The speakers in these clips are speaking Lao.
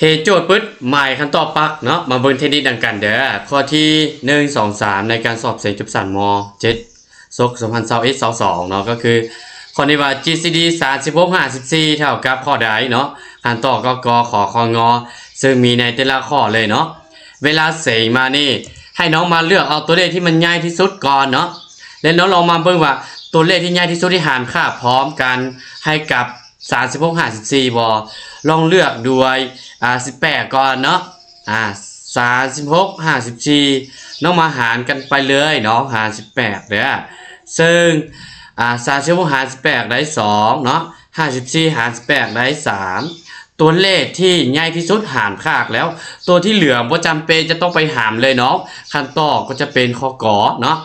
ເຄ ໂຈດປຶດ ໝາຍຄຳຕອບປັກເນາະ ມາເບິ່ງເທັກນິກນຳກັນເດີ້. ຂໍ້ທີໜຶ່ງ ສອງ ສາມ ໃນການສອບເສັງຈົບຊັ້ນ ມ. ເຈັດ ສົກ ສອງພັນຊາວເອັດ ຊາວສອງເນາະ ກໍຄືຂໍ້ນີ້ວ່າ ຈີຊີດີ ສາມສິບຫົກ ຫ້າສິບສີ່ ເທົ່າກັບຂໍ້ໃດເນາະ? ຄຳຕອບກໍ ກ ຂ ຄ ງ ຊຶ່ງມີໃນແຕ່ລະຂໍ້ເລີຍເນາະ. ເວລາເສັງມານີ້ ໃຫ້ນ້ອງມາເລືອກເອົາຕົວເລກທີ່ມັນໃຫຍ່ທີ່ສຸດກ່ອນເນາະ ແລະ ນ້ອງລອງມາເບິ່ງວ່າຕົວເລກທີ່ໃຫຍ່ທີ່ສຸດທີ່ຫານຄາບພ້ອມກັນໃຫ້ກັບ ສາມສິບຫົກ ຫ້າສິບສີ່ ບໍ່? ລອງເລືອກດ້ວຍ ອ່າ ສິບແປດກ່ອນເນາະ. ອ່າ ສາມສິບຫົກ ຫ້າສິບສີ່ ນ້ອງມາຫານກັນໄປເລີຍເນາະ ຫານສິບແປດເດີ້. ເຊິ່ງ ອ່າ ສາມສິບຫົກ ຫານສິບແປດ ໄດ້ສອງເນາະ ຫ້າສິບສີ່ ຫານສິບແປດ ໄດ້ສາມ. ຕົວເລກທີ່ໃຫຍ່ທີ່ສຸດຫານຄາກແລ້ວ ຕົວທີ່ເຫຼືອບໍ່ຈຳເປັນຈະຕ້ອງໄປຫານເລີຍເນາະ. ຄຳຕອບກໍຈະເປັນຂໍ້ ກ ເນາະ.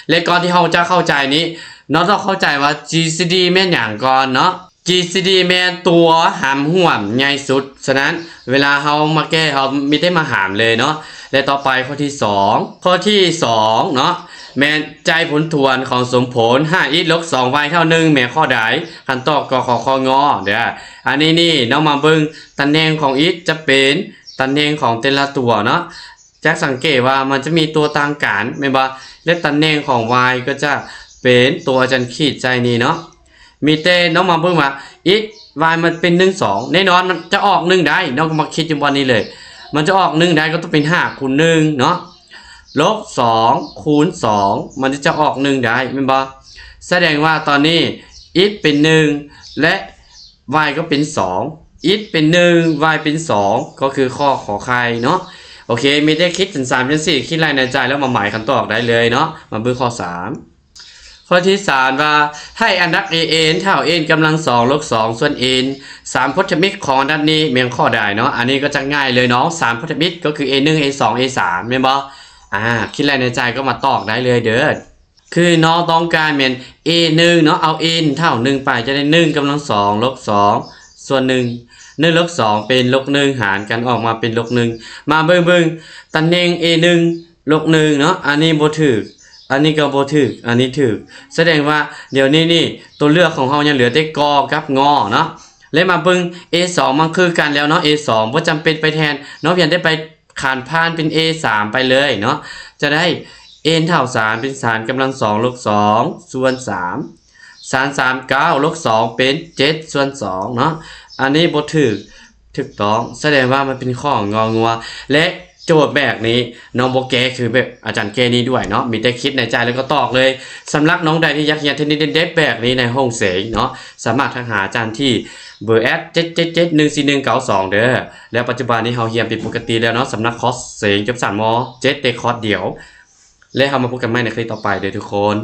ແລະ ກ່ອນທີ່ເຮົາຈະເຂົ້າໃຈນີ້ ນ້ອງຕ້ອງເຂົ້າໃຈວ່າ ຈີຊີດີ ແມ່ນຫຍັງກ່ອນເນາະ. ຈີຊີດີ ແມ່ນຕົວຫານຮ່ວມໃຫຍ່ສຸດ. ສະນັ້ນ ເວລາເຮົາມາແກ້ ເຮົາມີແຕ່ມາຫານເລີຍເນາະ. ແລະ ຕໍ່ໄປຂໍ້ທີສອງ ຂໍ້ທີສອງເນາະ ແມ່ນໃຈຜົນຖ້ວນຂອງສົມຜົນ ຫ້າ x ລົບ ສອງ y ເທົ່າ ໜຶ່ງ ແມ່ນຂໍ້ໃດ? ຄຳຕອບກໍ ຂ ຄ ງ ເດີ້. ອັນນີ້ນີ້ ນ້ອງມາເບິ່ງຕຳແໜ່ງຂອງ x ຈະເປັນຕຳແໜ່ງຂອງແຕ່ລະຕົວເນາະ. ຈະສັງເກດວ່າມັນຈະມີຕົວຕ່າງກັນແມ່ນບໍ່? ແລະ ຕຳແໜ່ງຂອງ y ກໍຈະເປັນຕົວອາຈານຂີດໃສ່ນີ້ເນາະ. ມີແຕ່ນ້ອງມາເບິ່ງວ່າ x y ມັນເປັນ ໜຶ່ງ ສອງ ແນ່ນອນມັນຈະອອກ ໜຶ່ງ ໄດ້. ນ້ອງກໍມາຄິດຢູ່ບ່ອນນີ້ເລີຍ ມັນຈະອອກ ໜຶ່ງ ໄດ້ ກໍຕ້ອງເປັນ ຫ້າ ຄູນ ໜຶ່ງ ເນາະ ລົບ ສອງ ຄູນ ສອງ ມັນຈະອອກ ໜຶ່ງ ໄດ້ ແມ່ນບໍ່? ສະແດງວ່າຕອນນີ້ x ເປັນ ໜຶ່ງ ແລະ y ກໍເປັນ ສອງ x ເປັນ ໜຶ່ງ y ເປັນ ສອງ ກໍຄືຂໍ້ ຂ ໄຂ່ເນາະ. ໂອເຄ ມີແຕ່ຄິດເປັນ ສາມ ຈັງຊີ້ ຄິດໄລ່ໃນໃຈແລ້ວມາໝາຍຄຳຕອບໄດ້ເລີຍເນາະ. ມາເບິ່ງຂໍ້ສາມ ຂໍ້ທີສາມວ່າ ໃຫ້ອັນດັບ a n ເທົ່າ n ກຳລັງສອງ ລົບ ສອງ ສ່ວນ n ສາມພົດທະມິດຂອງອັນດັບນີ້ແມ່ນຂໍ້ໃດເນາະ? ອັນນີ້ກໍຈະງ່າຍເລີຍເນາະ ສາມພົດທະມິດກໍຄື a ໜຶ່ງ a ສອງ a ສາມ ແມ່ນບໍ່? ອ່າ ຄິດໄລ່ໃນໃຈກໍມາຕອບໄດ້ເລີຍເດີ້. ຄືນ້ອງຕ້ອງການແມ່ນ a ໜຶ່ງ ເນາະ ເອົາ n ເທົ່າ ໜຶ່ງ ໄປ ຈະໄດ້ ໜຶ່ງ ກຳລັງສອງ ລົບ ສອງ ສ່ວນ ໜຶ່ງ ໜຶ່ງ ລົບ ສອງ ເປັນ ລົບ ໜຶ່ງ ຫານກັນອອກມາເປັນ ລົບ ໜຶ່ງ. ມາເບິ່ງ ເບິ່ງຕຳແໜ່ງ a ໜຶ່ງ ລົບ ໜຶ່ງ ເນາະ ອັນນີ້ບໍ່ຖືກ ອັນນີ້ກໍບໍ່ຖືກ ອັນນີ້ຖືກ. ສະແດງວ່າດຽວນີ້ນີ້ ຕົວເລືອກຂອງເຮົາຍັງເຫຼືອແຕ່ ກ ກັບ ງ ເນາະ. ແລະ ມາເບິ່ງ a ສອງ ມັນຄືກັນແລ້ວເນາະ a ສອງ ບໍ່ຈຳເປັນໄປແທນເນາະ ພຽງແຕ່ໄປ ຂານຜ່ານເປັນ a ສາມ ໄປເລີຍເນາະ ຈະໄດ້ n ເທົ່າ ສາມ ເປັນ ສາມ ກຳລັງສອງ ລົບ ສອງ ສ່ວນ ສາມ ສາມ ສາມ ເກົ້າ ລົບ ສອງ ເປັນ ເຈັດ ສ່ວນ ສອງ ເນາະ. ອັນນີ້ບໍ່ຖືກ ຖືກຕ້ອງ ສະແດງວ່າມັນເປັນຂໍ້ ງ ງົວ ແລະ ໂຈດແບບນີ້ນ້ອງບໍ່ແກ້ ຄືແບບອາຈານແກ້ນີ້ດ້ວຍເນາະ ມີແຕ່ຄິດໃນໃຈແລ້ວກໍຕອບເລີຍ. ສຳລັບນ້ອງໃດທີ່ຢາກຮຽນເທັກນິກເດັດໆແບບນີ້ໃນຫ້ອງເສັງເນາະ ສາມາດທັກຫາອາຈານທີ່ເບີ ແອັດ ເຈັດ ເຈັດ ເຈັດ ໜຶ່ງ ສີ່ ໜຶ່ງ ເກົ້າ ສອງ ເດີ້. ແລ້ວປັດຈຸບັນນີ້ເຮົາຮຽນເປັນປົກກະຕິແລ້ວເນາະ ສຳລັບຄອສເສັງຈົບຊັ້ນ ມ. ເຈັດ ແຕ່ຄອສດຽວ ແລະ ເຮົາມາພົບກັນໃໝ່ໃນຄລິບຕໍ່ໄປເດີ້ທຸກຄົນ.